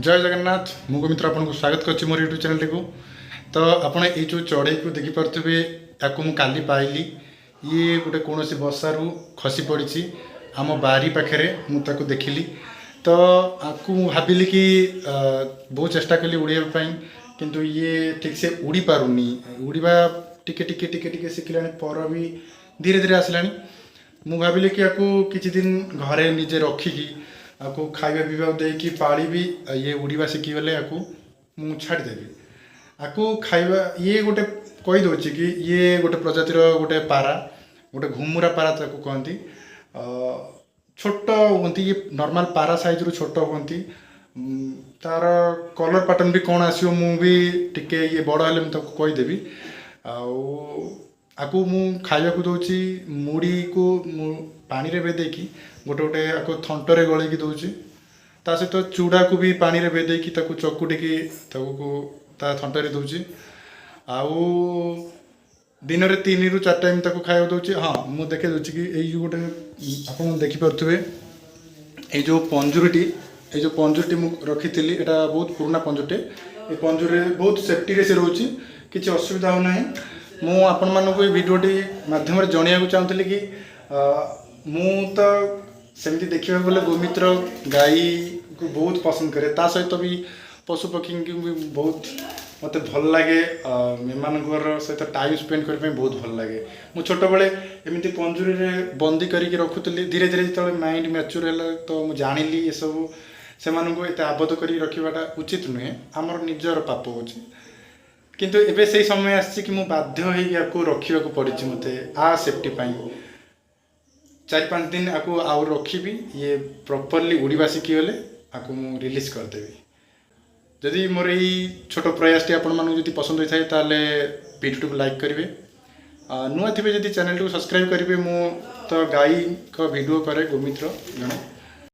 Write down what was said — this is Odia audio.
ଜୟ ଜଗନ୍ନାଥ। ମୁଁ ଗୋମିତ୍ର, ଆପଣଙ୍କୁ ସ୍ୱାଗତ କରୁଛି ମୋର ୟୁଟ୍ୟୁବ୍ ଚ୍ୟାନେଲଟିକୁ। ତ ଆପଣ ଏଇ ଯେଉଁ ଚଢ଼େଇକୁ ଦେଖିପାରୁଥିବେ, ତାକୁ ମୁଁ କାଲି ପାଇଲି। ଇଏ ଗୋଟେ କୌଣସି ବସାରୁ ଖସି ପଡ଼ିଛି ଆମ ବାରି ପାଖରେ। ମୁଁ ତାକୁ ଦେଖିଲି ତ ଆକୁ ମୁଁ ଭାବିଲି କି ବହୁତ ଚେଷ୍ଟା କଲି ଉଡ଼ିବା ପାଇଁ, କିନ୍ତୁ ଇଏ ଠିକ୍ସେ ଉଡ଼ି ପାରୁନି। ଉଡ଼ିବା ଟିକେ ଟିକେ ଟିକେ ଟିକେ ଶିଖିଲାଣି, ପର ବି ଧୀରେ ଧୀରେ ଆସିଲାଣି। ମୁଁ ଭାବିଲି କି ଆକୁ କିଛି ଦିନ ଘରେ ନିଜେ ରଖିକି, ଆକୁ ଖାଇବା ପିଇବାକୁ ଦେଇକି ପାଳିବି। ଇଏ ଉଡ଼ିବା ଶିଖିଗଲେ ଆକୁ ମୁଁ ଛାଡ଼ିଦେବି। ଆକୁ ଖାଇବା, ଇଏ ଗୋଟେ କହିଦେଉଛି କି ଇଏ ଗୋଟେ ପ୍ରଜାତିର ଗୋଟେ ପାରା, ଗୋଟେ ଘୁମୁରା ପାରା ତାକୁ କହନ୍ତି। ଛୋଟ ହୁଅନ୍ତି ଇଏ, ନର୍ମାଲ ପାରା ସାଇଜ୍ରୁ ଛୋଟ ହୁଅନ୍ତି। ତାର କଲର୍ ପାଟର୍ନ ବି କ'ଣ ଆସିବ, ମୁଁ ବି ଟିକେ ଇଏ ବଡ଼ ହେଲେ ମୁଁ ତାକୁ କହିଦେବି। ଆଉ ଆକୁ ମୁଁ ଖାଇବାକୁ ଦେଉଛି ମୁଢ଼ିକୁ ମୁଁ ପାଣିରେ ଭେଦେଇକି ଗୋଟେ ଗୋଟେ ଆକୁ ଥଣ୍ଟରେ ଗଳେଇକି ଦେଉଛି। ତା ସହିତ ଚୁଡ଼ାକୁ ବି ପାଣିରେ ଭେଦେଇକି ତାକୁ ଚକୁଟିକି ତାକୁ ତା ଥଣ୍ଟରେ ଦେଉଛି। ଆଉ ଦିନରେ 3ରୁ 4 ଟାଇମ୍ ତାକୁ ଖାଇବାକୁ ଦେଉଛି। ହଁ, ମୁଁ ଦେଖେଇ ଦେଉଛି କି ଏଇ ଯେଉଁ ଗୋଟେ ଆପଣ ଦେଖିପାରୁଥିବେ ଏଇ ଯେଉଁ ପଞ୍ଜୁରୀଟି ମୁଁ ରଖିଥିଲି, ଏଇଟା ବହୁତ ପୁରୁଣା ପଞ୍ଜୁରୀଟେ। ଏ ପଞ୍ଜୁରୀରେ ବହୁତ ସେଫ୍ଟିରେ ସେ ରହୁଛି, କିଛି ଅସୁବିଧା ହେଉନାହିଁ। ମୁଁ ଆପଣମାନଙ୍କୁ ଏଇ ଭିଡ଼ିଓଟି ମାଧ୍ୟମରେ ଜଣାଇବାକୁ ଚାହୁଁଥିଲି କି ମୁଁ ତ ସେମିତି ଦେଖିବାକୁ ଗଲେ ଗୋମିତ୍ର ଗାଈକୁ ବହୁତ ପସନ୍ଦ କରେ, ତା ସହିତ ବି ପଶୁପକ୍ଷୀଙ୍କୁ ବି ବହୁତ ମୋତେ ଭଲ ଲାଗେ। ଏମାନଙ୍କର ସହିତ ଟାଇମ୍ ସ୍ପେଣ୍ଡ କରିବା ପାଇଁ ବହୁତ ଭଲ ଲାଗେ। ମୁଁ ଛୋଟବେଳେ ଏମିତି ପଞ୍ଜୁରୀରେ ବନ୍ଦୀ କରିକି ରଖୁଥିଲି। ଧୀରେ ଧୀରେ ଯେତେବେଳେ ମାଇଣ୍ଡ ମ୍ୟାଚୁର ହେଲା, ତ ମୁଁ ଜାଣିଲି ଏସବୁ ସେମାନଙ୍କୁ ଏତେ ଆବଦ୍ଧ କରିକି ରଖିବାଟା ଉଚିତ ନୁହେଁ, ଆମର ନିଜର ପାପ ହେଉଛି। କିନ୍ତୁ ଏବେ ସେଇ ସମୟ ଆସିଛି କି ମୁଁ ବାଧ୍ୟ ହେଇକି ଆକୁ ରଖିବାକୁ ପଡ଼ିଛି ମୋତେ ସେଫ୍ଟି ପାଇଁ। 4-5 ଦିନ ଆକୁ ଆଉ ରଖିବି। ଇଏ ପ୍ରପରଲି ଉଡ଼ିବା ଶିଖିଗଲେ ଆକୁ ମୁଁ ରିଲିଜ୍ କରିଦେବି। ଯଦି ମୋର ଏଇ ଛୋଟ ପ୍ରୟାସଟି ଆପଣମାନଙ୍କୁ ଯଦି ପସନ୍ଦ ହୋଇଥାଏ, ତାହେଲେ ଭିଡ଼ିଓଟିକୁ ଲାଇକ୍ କରିବେ। ନୂଆ ଥିବେ ଯଦି ଚ୍ୟାନେଲଟିକୁ ସବସ୍କ୍ରାଇବ୍ କରିବେ। ମୁଁ ତ ଗାଈଙ୍କ ଭିଡ଼ିଓ କରେ, ଗୋମିତ୍ର ଜଣେ।